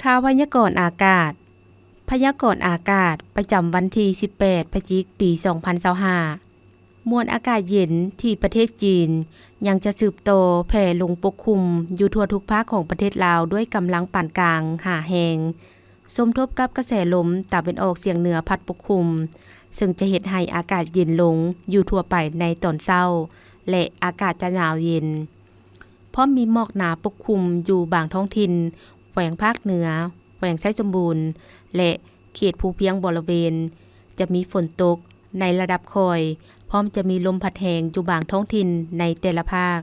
ຂ່າວພະຍາກອນອາກາດ. ພະຍາກອນອາກາດປະຈຳວັນທີສິບແປດ ພະຈິກ ປີສອງພັນຊາວຫ້າ. ມວນອາກາດເຢັນທີ່ປະເທດຈີນຍັງຈະສືບຕໍ່ແຜ່ລົງປົກຄຸມຢູ່ທົ່ວທຸກພາກຂອງປະເທດລາວດ້ວຍກຳລັງປານກາງຫາແຮງ, ສົມທົບກັບກະແສລົມຕາເວັນອອກສຽງເໜືອພັດປົກຄຸມ, ເຊິ່ງຈະເຮັດໃຫ້ອາກາດເຢັນລົງຢູ່ທົ່ວໄປໃນຕອນເຊົ້າ ແລະ ອາກາດຈະໜາວເຢັນ, ພ້ອມມີໝອກໜາປົກຄຸມຢູ່ບາງທ້ອງຖິ່ນ ແຂວງພາກເໜືອ, ແຂວງໄຊສົມບູນ ແລະ ເຂດພູພຽງບໍລະເວນ ຈະມີຝົນຕົກໃນລະດັບຄ່ອຍ, ພ້ອມຈະມີລົມພັດແຮງຢູ່ບາງທ້ອງຖິ່ນໃນແຕ່ລະພາກ.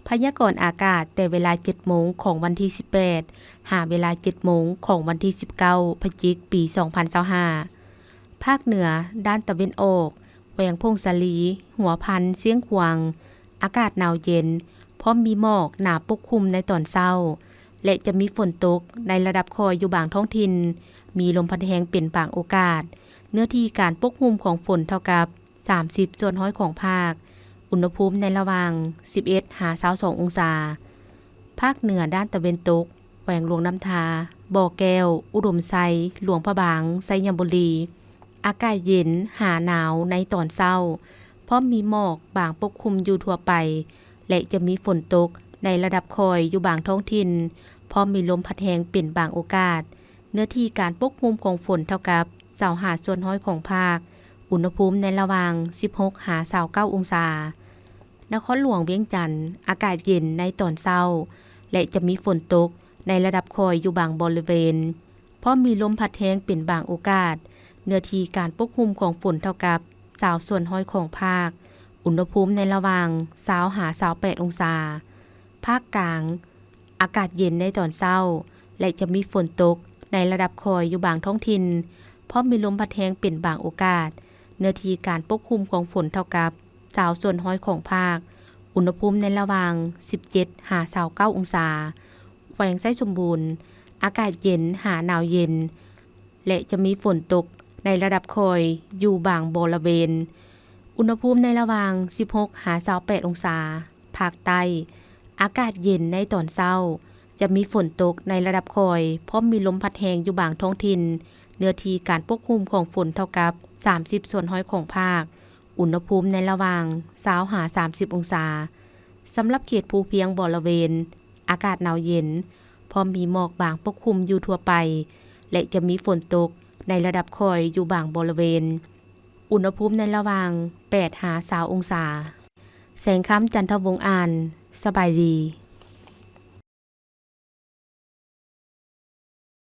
ພະຍາກອນອາກາດແຕ່ເວລາເຈັດໂມງຂອງວັນທີສິບແປດ ຫາເວລາເຈັດໂມງຂອງວັນທີສິບເກົ້າ ພະຈິກ ປີສອງພັນຊາວຫ້າ. ພາກເໜືອ ດ້ານຕາເວັນອອກ, ແຂວງຜົ້ງສາລີ, ຫົວພັນ, ຊຽງຂວາງ, ອາກາດໜາວເຢັນ, ພ້ອມມີໝອກໜາປົກຄຸມໃນຕອນເຊົ້າ ແລະ ຈະມີຝົນຕົກໃນລະດັບຄ່ອຍຢູ່ບາງທ້ອງຖິ່ນ, ມີລົມພັດແຮງເປັນບາງໂອກາດ, ເນື້ອທີ່ການປົກຄຸມຂອງຝົນເທົ່າກັບສາມສິບສ່ວນຮ້ອຍຂອງພາກ, ອຸນຫະພູມໃນລະຫວ່າງສິບເອັດຫາຊາວສອງອົງສາ. ພາກເໜືອດ້ານຕາເວັນຕົກ, ແຂວງຫຼວງນ້ຳທາ, ບໍ່ແກ້ວ, ອຸດົມໄຊ, ຫຼວງພະບາງ, ໄຊຍະບູລີ, ອາກາດເຢັນຫາໜາວໃນຕອນເຊົ້າ, ພ້ອມມີໝອກບາງປົກຄຸມຢູ່ທົ່ວໄປ ແລະ ຈະມີຝົນຕົກໃນລະດັບຄ່ອຍຢູ່ບາງທ້ອງຖິ່ນ, ພ້ອມມີລົມພັດແຮງເປັນບາງໂອກາດ, ເນື້ອທີ່ການປົກຄຸມຂອງຝົນເທົ່າກັບຊາວຫ້າສ່ວນຮ້ອຍຂອງພາກ, ອຸນຫະພູມໃນລະຫວ່າງສິບຫົກຫາຊາວເກົ້າອົງສາ. ນະຄອນຫຼວງວຽງຈັນ ອາກາດເຢັນໃນຕອນເຊົ້າ ແລະ ຈະມີຝົນຕົກໃນລະດັບຄ່ອຍຢູ່ບາງບໍລິເວນ, ພ້ອມມີລົມພັດແຮງເປັນບາງໂອກາດ, ເນື້ອທີ່ການປົກຄຸມຂອງຝົນເທົ່າກັບຊາວສ່ວນຮ້ອຍຂອງພາກ, ອຸນຫະພູມໃນລະຫວ່າງຊາວຫາຊາວແປດອົງສາ. ພາກກາງ ອາກາດເຢັນໃນຕອນເຊົ້າ ແລະ ຈະມີຝົນຕົກໃນລະດັບຄ່ອຍຢູ່ບາງທ້ອງຖິ່ນ, ພ້ອມມີລົມພັດແຮງເປັນບາງໂອກາດ, ເນື້ອທີ່ການປົກຄຸມຂອງຝົນເທົ່າກັບຊາວສ່ວນຮ້ອຍຂອງພາກ, ອຸນຫະພູມໃນລະຫວ່າງສິບເຈັດຫາຊາວເກົ້າອົງສາ. ແຂວງໄຊສົມບູນ ອາກາດເຢັນຫາໜາວເຢັນ ແລະ ຈະມີຝົນຕົກໃນລະດັບຄ່ອຍຢູ່ບາງບໍລະເວນ, ອຸນຫະພູມໃນລະຫວ່າງສິບຫົກຫາຊາວແປດອົງສາ. ພາກໃຕ້ ອາກາດເຢັນໃນຕອນເຊົ້າ, ຈະມີຝົນຕົກໃນລະດັບຄ່ອຍ, ພ້ອມມີລົມພັດແຮງຢູ່ບາງທ້ອງຖິ່ນ, ເນື້ອທີ່ການປົກຄຸມຂອງຝົນເທົ່າກັບສາມສິບສ່ວນຮ້ອຍຂອງພາກ, ອຸນຫະພູມໃນລະຫວ່າງຊາວຫາສາມສິບອົງສາ. ສຳລັບເຂດພູພຽງບໍລະເວນ ອາກາດໜາວເຢັນ, ພ້ອມມີໝອກບາງປົກຄຸມຢູ່ທົ່ວໄປ ແລະ ຈະມີຝົນຕົກໃນລະດັບຄ່ອຍຢູ່ບາງບໍລະເວນ, ອຸນຫະພູມໃນລະຫວ່າງແປດຫາຊາວອົງສາ. ແສງຄຳ ຈັນທະວົງ ອ່ານ. ສະບາຍດີ.